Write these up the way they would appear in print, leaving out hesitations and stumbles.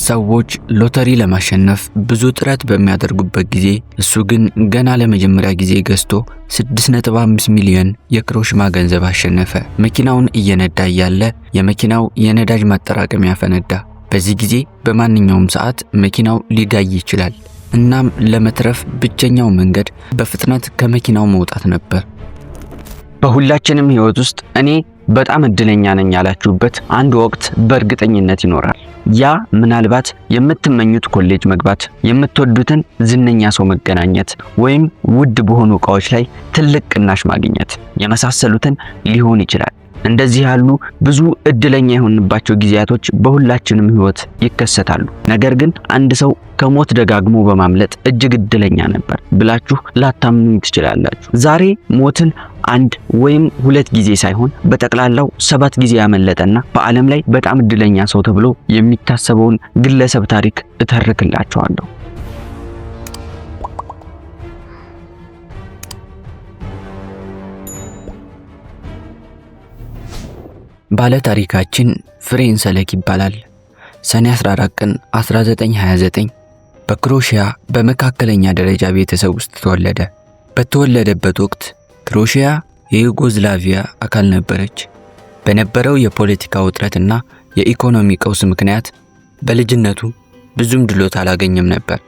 ሰዎች ሎተሪ ለማሸነፍ ብዙ ጥረት በሚያደርጉበት ጊዜ እሱ ግን ገና ለመጀመሪያ ጊዜ ገዝቶ 6.5 ሚሊዮን የክሮሽማ ገንዘብ አሸነፈ። መኪናውን እየነዳ እያለ የመኪናው የነዳጅ ማጠራቀሚያ ፈነዳ። በዚህ ጊዜ በማንኛውም ሰዓት መኪናው ሊጋይ ይችላል። እናም ለመትረፍ ብቸኛው መንገድ በፍጥነት ከመኪናው መውጣት ነበር። በሁላችንም ህይወት ውስጥ እኔ በጣም እድለኛ ነኝ ያላችሁበት አንድ ወቅት በእርግጠኝነት ይኖራል። ያ ምናልባት የምትመኙት ኮሌጅ መግባት፣ የምትወዱትን ዝነኛ ሰው መገናኘት፣ ወይም ውድ በሆኑ ዕቃዎች ላይ ትልቅ ቅናሽ ማግኘት የመሳሰሉትን ሊሆን ይችላል። እንደዚህ ያሉ ብዙ እድለኛ የሆንባቸው ጊዜያቶች በሁላችንም ህይወት ይከሰታሉ። ነገር ግን አንድ ሰው ከሞት ደጋግሞ በማምለጥ እጅግ እድለኛ ነበር ብላችሁ ላታምኑኝ ትችላላችሁ። ዛሬ ሞትን አንድ ወይም ሁለት ጊዜ ሳይሆን በጠቅላላው 7 ጊዜ ያመለጠና በዓለም ላይ በጣም እድለኛ ሰው ተብሎ የሚታሰበውን ግለሰብ ታሪክ እተርክላችኋለሁ። ባለ ታሪካችን ፍሬን ሰለክ ይባላል። ሰኔ 14 ቀን 1929 በክሮሺያ በመካከለኛ ደረጃ ቤተሰብ ውስጥ ተወለደ። በተወለደበት ወቅት ክሮሺያ የዩጎዝላቪያ አካል ነበረች። በነበረው የፖለቲካ ውጥረትና የኢኮኖሚ ቀውስ ምክንያት በልጅነቱ ብዙም ድሎት አላገኘም ነበር።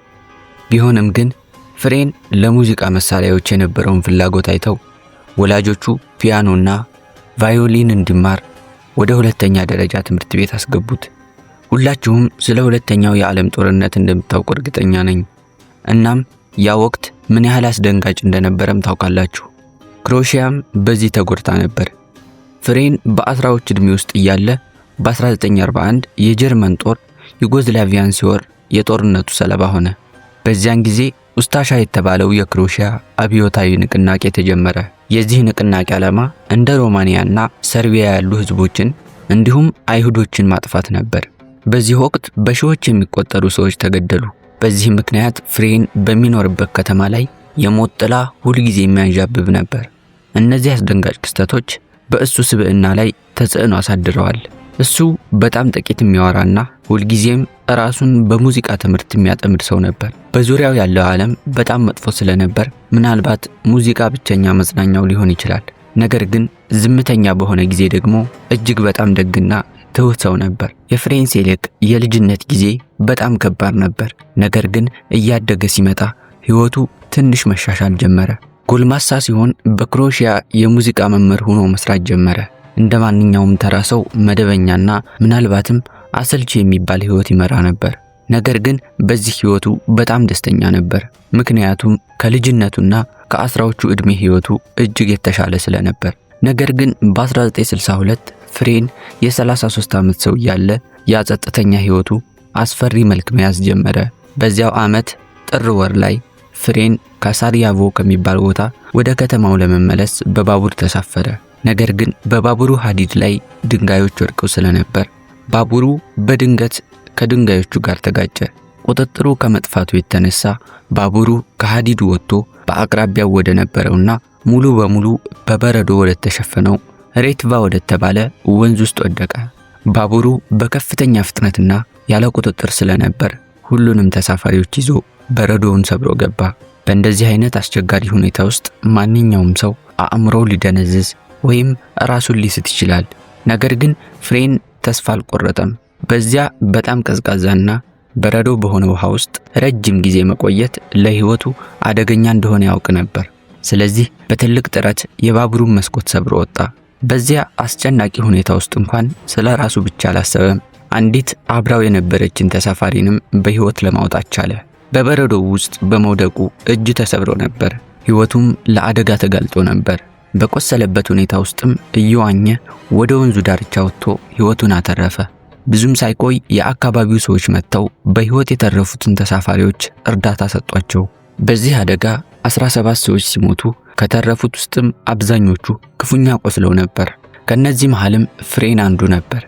ቢሆንም ግን ፍሬን ለሙዚቃ መሳሪያዎች የነበረውን ፍላጎት አይተው ወላጆቹ ፒያኖና ቫዮሊን እንዲማር ወደ ሁለተኛ ደረጃ ትምህርት ቤት አስገቡት። ሁላችሁም ስለ ሁለተኛው የዓለም ጦርነት እንደምታውቁ እርግጠኛ ነኝ። እናም ያ ወቅት ምን ያህል አስደንጋጭ እንደነበረም ታውቃላችሁ። ክሮሺያም በዚህ ተጎድታ ነበር። ፍሬን በአስራዎች ዕድሜ ውስጥ እያለ በ1941 የጀርመን ጦር ዩጎዝላቪያን ሲወር የጦርነቱ ሰለባ ሆነ። በዚያን ጊዜ ኡስታሻ የተባለው የክሮሺያ አብዮታዊ ንቅናቄ ተጀመረ። የዚህ ንቅናቄ ዓላማ እንደ ሮማኒያና ሰርቢያ ያሉ ህዝቦችን እንዲሁም አይሁዶችን ማጥፋት ነበር። በዚህ ወቅት በሺዎች የሚቆጠሩ ሰዎች ተገደሉ። በዚህ ምክንያት ፍሬን በሚኖርበት ከተማ ላይ የሞት ጥላ ሁልጊዜ የሚያንዣብብ ነበር። እነዚህ አስደንጋጭ ክስተቶች በእሱ ስብዕና ላይ ተጽዕኖ አሳድረዋል። እሱ በጣም ጥቂት የሚያወራና ሁልጊዜም ራሱን በሙዚቃ ትምህርት የሚያጠምድ ሰው ነበር። በዙሪያው ያለው ዓለም በጣም መጥፎ ስለነበር ምናልባት ሙዚቃ ብቸኛ መጽናኛው ሊሆን ይችላል። ነገር ግን ዝምተኛ በሆነ ጊዜ ደግሞ እጅግ በጣም ደግና ትሁት ሰው ነበር። የፍሬን ሴሌክ የልጅነት ጊዜ በጣም ከባድ ነበር። ነገር ግን እያደገ ሲመጣ ህይወቱ ትንሽ መሻሻል ጀመረ። ጎልማሳ ሲሆን በክሮሺያ የሙዚቃ መምህር ሆኖ መስራት ጀመረ። እንደ ማንኛውም ተራ ሰው መደበኛና ምናልባትም አሰልቺ የሚባል ህይወት ይመራ ነበር። ነገር ግን በዚህ ህይወቱ በጣም ደስተኛ ነበር። ምክንያቱም ከልጅነቱና ከአስራዎቹ ዕድሜ ህይወቱ እጅግ የተሻለ ስለነበር። ነገር ግን በ1962 ፍሬን የ33 ዓመት ሰው እያለ ያ ጸጥተኛ ህይወቱ አስፈሪ መልክ መያዝ ጀመረ። በዚያው ዓመት ጥር ወር ላይ ፍሬን ከሳሪያቮ ከሚባል ቦታ ወደ ከተማው ለመመለስ በባቡር ተሳፈረ። ነገር ግን በባቡሩ ሀዲድ ላይ ድንጋዮች ወድቀው ስለነበር ባቡሩ በድንገት ከድንጋዮቹ ጋር ተጋጨ። ቁጥጥሩ ከመጥፋቱ የተነሳ ባቡሩ ከሀዲዱ ወጥቶ በአቅራቢያው ወደ ነበረውና ሙሉ በሙሉ በበረዶ ወደ ተሸፈነው ሬትቫ ወደ ተባለ ወንዝ ውስጥ ወደቀ። ባቡሩ በከፍተኛ ፍጥነትና ያለ ቁጥጥር ስለነበር ሁሉንም ተሳፋሪዎች ይዞ በረዶውን ሰብሮ ገባ። በእንደዚህ አይነት አስቸጋሪ ሁኔታ ውስጥ ማንኛውም ሰው አእምሮው ሊደነዝዝ ወይም ራሱን ሊስት ይችላል። ነገር ግን ፍሬን ተስፋ አልቆረጠም። በዚያ በጣም ቀዝቃዛና በረዶ በሆነ ውሃ ውስጥ ረጅም ጊዜ መቆየት ለሕይወቱ አደገኛ እንደሆነ ያውቅ ነበር። ስለዚህ በትልቅ ጥረት የባቡሩን መስኮት ሰብሮ ወጣ። በዚያ አስጨናቂ ሁኔታ ውስጥ እንኳን ስለ ራሱ ብቻ አላሰበም። አንዲት አብራው የነበረችን ተሳፋሪንም በሕይወት ለማውጣት ቻለ። በበረዶው ውስጥ በመውደቁ እጅ ተሰብሮ ነበር። ሕይወቱም ለአደጋ ተጋልጦ ነበር። በቆሰለበት ሁኔታ ውስጥም እየዋኘ ወደ ወንዙ ዳርቻ ወጥቶ ሕይወቱን አተረፈ። ብዙም ሳይቆይ የአካባቢው ሰዎች መጥተው በሕይወት የተረፉትን ተሳፋሪዎች እርዳታ ሰጧቸው። በዚህ አደጋ 17 ሰዎች ሲሞቱ ከተረፉት ውስጥም አብዛኞቹ ክፉኛ ቆስለው ነበር። ከነዚህ መሃልም ፍሬን አንዱ ነበር።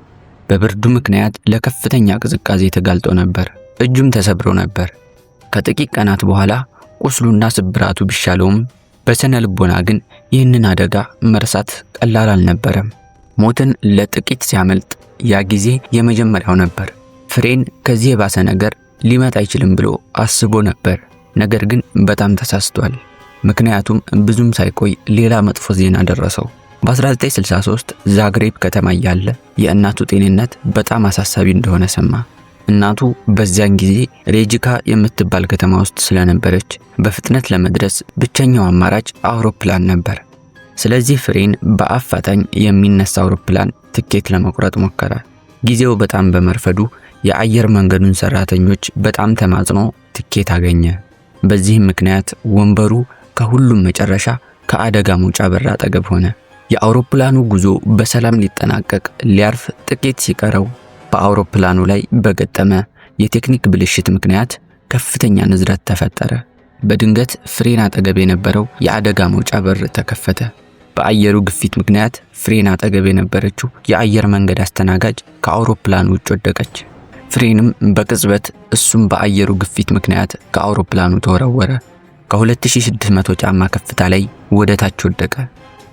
በብርዱ ምክንያት ለከፍተኛ ቅዝቃዜ ተጋልጦ ነበር። እጁም ተሰብሮ ነበር። ከጥቂት ቀናት በኋላ ቁስሉና ስብራቱ ቢሻለውም በስነ ልቦና ግን ይህንን አደጋ መርሳት ቀላል አልነበረም። ሞትን ለጥቂት ሲያመልጥ ያ ጊዜ የመጀመሪያው ነበር። ፍሬን ከዚህ የባሰ ነገር ሊመጣ አይችልም ብሎ አስቦ ነበር። ነገር ግን በጣም ተሳስቷል። ምክንያቱም ብዙም ሳይቆይ ሌላ መጥፎ ዜና ደረሰው። በ1963 ዛግሬብ ከተማ እያለ የእናቱ ጤንነት በጣም አሳሳቢ እንደሆነ ሰማ። እናቱ በዚያን ጊዜ ሬጂካ የምትባል ከተማ ውስጥ ስለነበረች በፍጥነት ለመድረስ ብቸኛው አማራጭ አውሮፕላን ነበር። ስለዚህ ፍሬን በአፋጣኝ የሚነሳ አውሮፕላን ትኬት ለመቁረጥ ሞከረ። ጊዜው በጣም በመርፈዱ የአየር መንገዱን ሰራተኞች በጣም ተማጽኖ ትኬት አገኘ። በዚህም ምክንያት ወንበሩ ከሁሉም መጨረሻ ከአደጋ መውጫ በር አጠገብ ሆነ። የአውሮፕላኑ ጉዞ በሰላም ሊጠናቀቅ ሊያርፍ ጥቂት ሲቀረው በአውሮፕላኑ ላይ በገጠመ የቴክኒክ ብልሽት ምክንያት ከፍተኛ ንዝረት ተፈጠረ። በድንገት ፍሬን አጠገብ የነበረው የአደጋ መውጫ በር ተከፈተ። በአየሩ ግፊት ምክንያት ፍሬን አጠገብ የነበረችው የአየር መንገድ አስተናጋጅ ከአውሮፕላኑ ውጭ ወደቀች። ፍሬንም በቅጽበት እሱም በአየሩ ግፊት ምክንያት ከአውሮፕላኑ ተወረወረ። ከ2600 ጫማ ከፍታ ላይ ወደ ታች ወደቀ።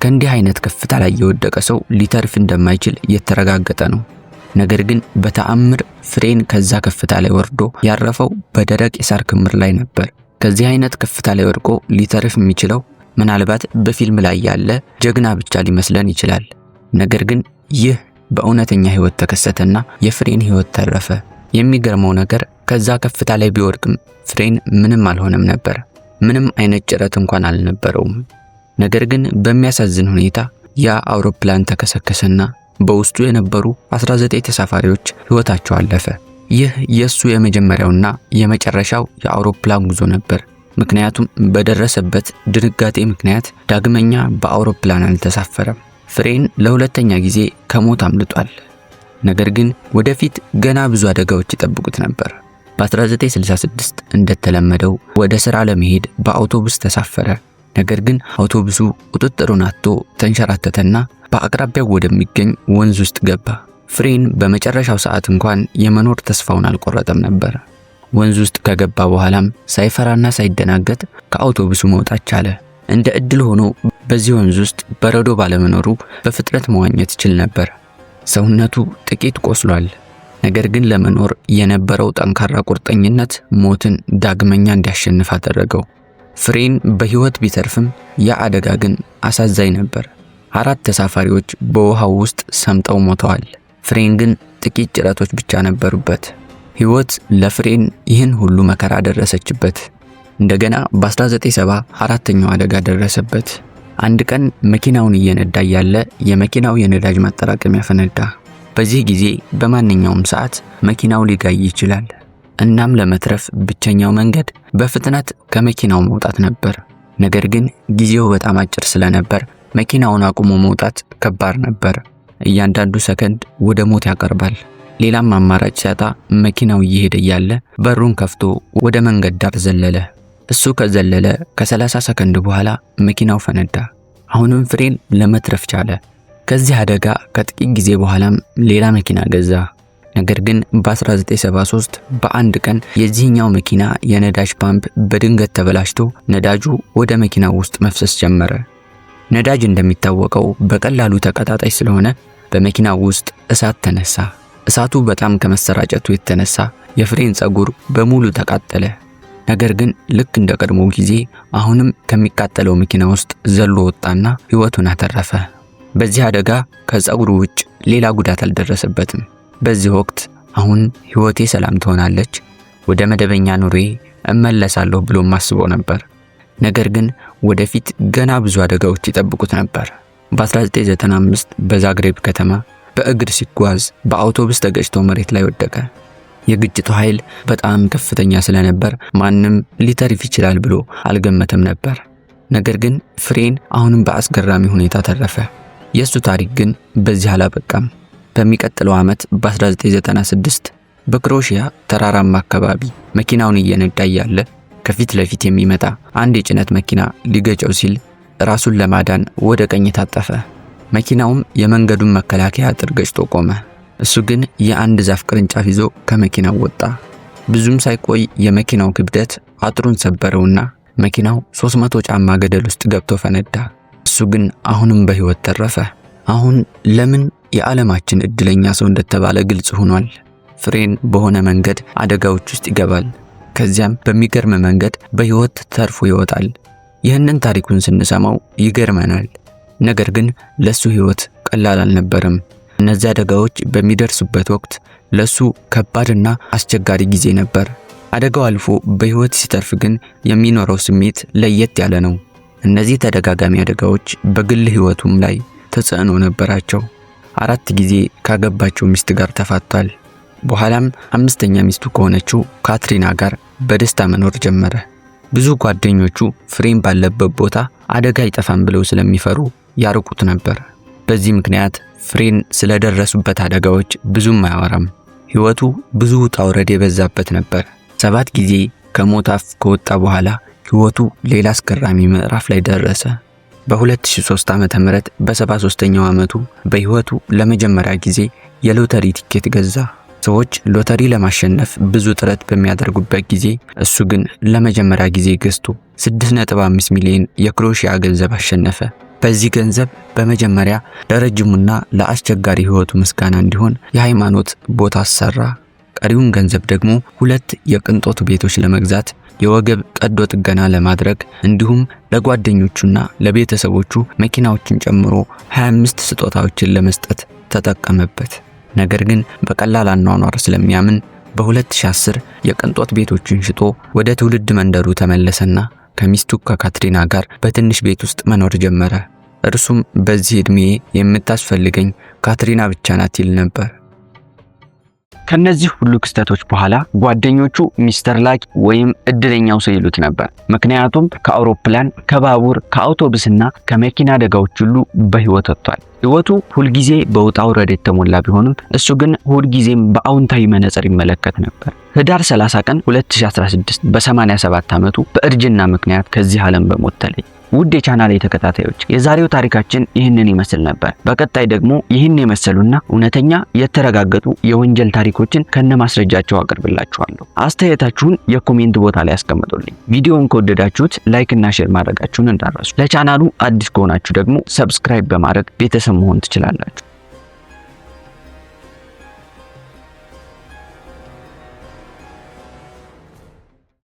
ከእንዲህ አይነት ከፍታ ላይ የወደቀ ሰው ሊተርፍ እንደማይችል የተረጋገጠ ነው። ነገር ግን በተአምር ፍሬን ከዛ ከፍታ ላይ ወርዶ ያረፈው በደረቅ የሳር ክምር ላይ ነበር። ከዚህ አይነት ከፍታ ላይ ወድቆ ሊተርፍ የሚችለው ምናልባት በፊልም ላይ ያለ ጀግና ብቻ ሊመስለን ይችላል። ነገር ግን ይህ በእውነተኛ ሕይወት ተከሰተና የፍሬን ሕይወት ተረፈ። የሚገርመው ነገር ከዛ ከፍታ ላይ ቢወድቅም ፍሬን ምንም አልሆነም ነበር። ምንም አይነት ጭረት እንኳን አልነበረውም። ነገር ግን በሚያሳዝን ሁኔታ ያ አውሮፕላን ተከሰከሰና በውስጡ የነበሩ 19 ተሳፋሪዎች ሕይወታቸው አለፈ። ይህ የሱ የመጀመሪያውና የመጨረሻው የአውሮፕላን ጉዞ ነበር። ምክንያቱም በደረሰበት ድንጋጤ ምክንያት ዳግመኛ በአውሮፕላን አልተሳፈረም። ፍሬን ለሁለተኛ ጊዜ ከሞት አምልጧል። ነገር ግን ወደፊት ገና ብዙ አደጋዎች ይጠብቁት ነበር። በ1966 እንደተለመደው ወደ ሥራ ለመሄድ በአውቶቡስ ተሳፈረ። ነገር ግን አውቶቡሱ ቁጥጥሩን አጥቶ ተንሸራተተና በአቅራቢያው ወደሚገኝ ወንዝ ውስጥ ገባ። ፍሬን በመጨረሻው ሰዓት እንኳን የመኖር ተስፋውን አልቆረጠም ነበር። ወንዝ ውስጥ ከገባ በኋላም ሳይፈራና ሳይደናገጥ ከአውቶቡሱ መውጣት ቻለ። እንደ እድል ሆኖ በዚህ ወንዝ ውስጥ በረዶ ባለመኖሩ በፍጥነት መዋኘት ይችል ነበር። ሰውነቱ ጥቂት ቆስሏል። ነገር ግን ለመኖር የነበረው ጠንካራ ቁርጠኝነት ሞትን ዳግመኛ እንዲያሸንፍ አደረገው። ፍሬን በሕይወት ቢተርፍም ያ አደጋ ግን አሳዛኝ ነበር። 4 ተሳፋሪዎች በውሃው ውስጥ ሰምጠው ሞተዋል። ፍሬን ግን ጥቂት ጭረቶች ብቻ ነበሩበት። ሕይወት ለፍሬን ይህን ሁሉ መከራ ደረሰችበት። እንደገና በ1970 አራተኛው አደጋ ደረሰበት። አንድ ቀን መኪናውን እየነዳ እያለ የመኪናው የነዳጅ ማጠራቀሚያ ፈነዳ። በዚህ ጊዜ በማንኛውም ሰዓት መኪናው ሊጋይ ይችላል። እናም ለመትረፍ ብቸኛው መንገድ በፍጥነት ከመኪናው መውጣት ነበር። ነገር ግን ጊዜው በጣም አጭር ስለነበር መኪናውን አቁሞ መውጣት ከባድ ነበር። እያንዳንዱ ሰከንድ ወደ ሞት ያቀርባል። ሌላም አማራጭ ሲያጣ መኪናው እየሄደ እያለ በሩን ከፍቶ ወደ መንገድ ዳር ዘለለ። እሱ ከዘለለ ከ30 ሰከንድ በኋላ መኪናው ፈነዳ። አሁንም ፍሬን ለመትረፍ ቻለ። ከዚህ አደጋ ከጥቂት ጊዜ በኋላም ሌላ መኪና ገዛ። ነገር ግን በ1973 በአንድ ቀን የዚህኛው መኪና የነዳጅ ፓምፕ በድንገት ተበላሽቶ ነዳጁ ወደ መኪናው ውስጥ መፍሰስ ጀመረ። ነዳጅ እንደሚታወቀው በቀላሉ ተቀጣጣይ ስለሆነ በመኪናው ውስጥ እሳት ተነሳ። እሳቱ በጣም ከመሰራጨቱ የተነሳ የፍሬን ፀጉር በሙሉ ተቃጠለ። ነገር ግን ልክ እንደ ቀድሞ ጊዜ አሁንም ከሚቃጠለው መኪና ውስጥ ዘሎ ወጣና ሕይወቱን አተረፈ። በዚህ አደጋ ከፀጉሩ ውጭ ሌላ ጉዳት አልደረሰበትም። በዚህ ወቅት አሁን ሕይወቴ ሰላም ትሆናለች፣ ወደ መደበኛ ኑሮዬ እመለሳለሁ ብሎም አስቦ ነበር። ነገር ግን ወደፊት ገና ብዙ አደጋዎች ይጠብቁት ነበር። በ1995 በዛግሬብ ከተማ በእግር ሲጓዝ በአውቶቡስ ተገጭቶ መሬት ላይ ወደቀ። የግጭቱ ኃይል በጣም ከፍተኛ ስለነበር ማንም ሊተርፍ ይችላል ብሎ አልገመተም ነበር። ነገር ግን ፍሬን አሁንም በአስገራሚ ሁኔታ ተረፈ። የእሱ ታሪክ ግን በዚህ አላበቃም። በሚቀጥለው ዓመት በ1996 በክሮሺያ ተራራማ አካባቢ መኪናውን እየነዳ እያለ ከፊት ለፊት የሚመጣ አንድ የጭነት መኪና ሊገጨው ሲል ራሱን ለማዳን ወደ ቀኝ ታጠፈ። መኪናውም የመንገዱን መከላከያ አጥር ገጭቶ ቆመ። እሱ ግን የአንድ ዛፍ ቅርንጫፍ ይዞ ከመኪናው ወጣ። ብዙም ሳይቆይ የመኪናው ክብደት አጥሩን ሰበረውና መኪናው 300 ጫማ ገደል ውስጥ ገብቶ ፈነዳ። እሱ ግን አሁንም በሕይወት ተረፈ። አሁን ለምን የዓለማችን እድለኛ ሰው እንደተባለ ግልጽ ሆኗል። ፍሬን በሆነ መንገድ አደጋዎች ውስጥ ይገባል። ከዚያም በሚገርም መንገድ በሕይወት ተርፎ ይወጣል። ይህንን ታሪኩን ስንሰማው ይገርመናል። ነገር ግን ለሱ ሕይወት ቀላል አልነበረም። እነዚህ አደጋዎች በሚደርሱበት ወቅት ለሱ ከባድና አስቸጋሪ ጊዜ ነበር። አደጋው አልፎ በሕይወት ሲተርፍ ግን የሚኖረው ስሜት ለየት ያለ ነው። እነዚህ ተደጋጋሚ አደጋዎች በግል ሕይወቱም ላይ ተጽዕኖ ነበራቸው። 4 ጊዜ ካገባቸው ሚስት ጋር ተፋቷል። በኋላም 5ኛ ሚስቱ ከሆነችው ካትሪና ጋር በደስታ መኖር ጀመረ። ብዙ ጓደኞቹ ፍሬን ባለበት ቦታ አደጋ አይጠፋም ብለው ስለሚፈሩ ያርቁት ነበር። በዚህ ምክንያት ፍሬን ስለደረሱበት አደጋዎች ብዙም አያወራም። ሕይወቱ ብዙ ውጣ ውረድ የበዛበት ነበር። 7 ጊዜ ከሞት አፍ ከወጣ በኋላ ሕይወቱ ሌላ አስገራሚ ምዕራፍ ላይ ደረሰ። በ2003 ዓመተ ምህረት በ73ኛው ዓመቱ በሕይወቱ ለመጀመሪያ ጊዜ የሎተሪ ቲኬት ገዛ። ሰዎች ሎተሪ ለማሸነፍ ብዙ ጥረት በሚያደርጉበት ጊዜ እሱ ግን ለመጀመሪያ ጊዜ ገዝቶ 6.5 ሚሊዮን የክሮሺያ ገንዘብ አሸነፈ። በዚህ ገንዘብ በመጀመሪያ ለረጅሙና ለአስቸጋሪ ሕይወቱ ምስጋና እንዲሆን የሃይማኖት ቦታ አሰራ። ቀሪውን ገንዘብ ደግሞ 2 የቅንጦት ቤቶች ለመግዛት፣ የወገብ ቀዶ ጥገና ለማድረግ እንዲሁም ለጓደኞቹና ለቤተሰቦቹ መኪናዎችን ጨምሮ 25 ስጦታዎችን ለመስጠት ተጠቀመበት። ነገር ግን በቀላል አኗኗር ስለሚያምን በ2010 የቅንጦት ቤቶችን ሽጦ ወደ ትውልድ መንደሩ ተመለሰና ከሚስቱ ከካትሪና ጋር በትንሽ ቤት ውስጥ መኖር ጀመረ። እርሱም በዚህ እድሜ የምታስፈልገኝ ካትሪና ብቻ ናት ይል ነበር። ከነዚህ ሁሉ ክስተቶች በኋላ ጓደኞቹ Mister Lucky ወይም እድለኛው ሰው ይሉት ነበር። ምክንያቱም ከአውሮፕላን፣ ከባቡር፣ ከአውቶቡስና ከመኪና አደጋዎች ሁሉ በህይወት ወጥቷል። ህይወቱ ሁልጊዜ በውጣ ውረድ የተሞላ ቢሆንም እሱ ግን ሁልጊዜም በአዎንታዊ መነጽር ይመለከት ነበር። ህዳር 30 ቀን 2016 በ87 ዓመቱ በእርጅና ምክንያት ከዚህ ዓለም በሞት ተለየ። ውድ የቻናሌ ተከታታዮች፣ የዛሬው ታሪካችን ይህንን ይመስል ነበር። በቀጣይ ደግሞ ይህን የመሰሉና እውነተኛ የተረጋገጡ የወንጀል ታሪኮችን ከነማስረጃቸው አቀርብላችኋለሁ። አስተያየታችሁን የ comment ቦታ ላይ አስቀምጡልኝ። ቪዲዮውን ከወደዳችሁት like እና share ማድረጋችሁን እንዳትረሱ። ለቻናሉ አዲስ ከሆናችሁ ደግሞ subscribe በማድረግ ቤተሰብ መሆን ትችላላችሁ።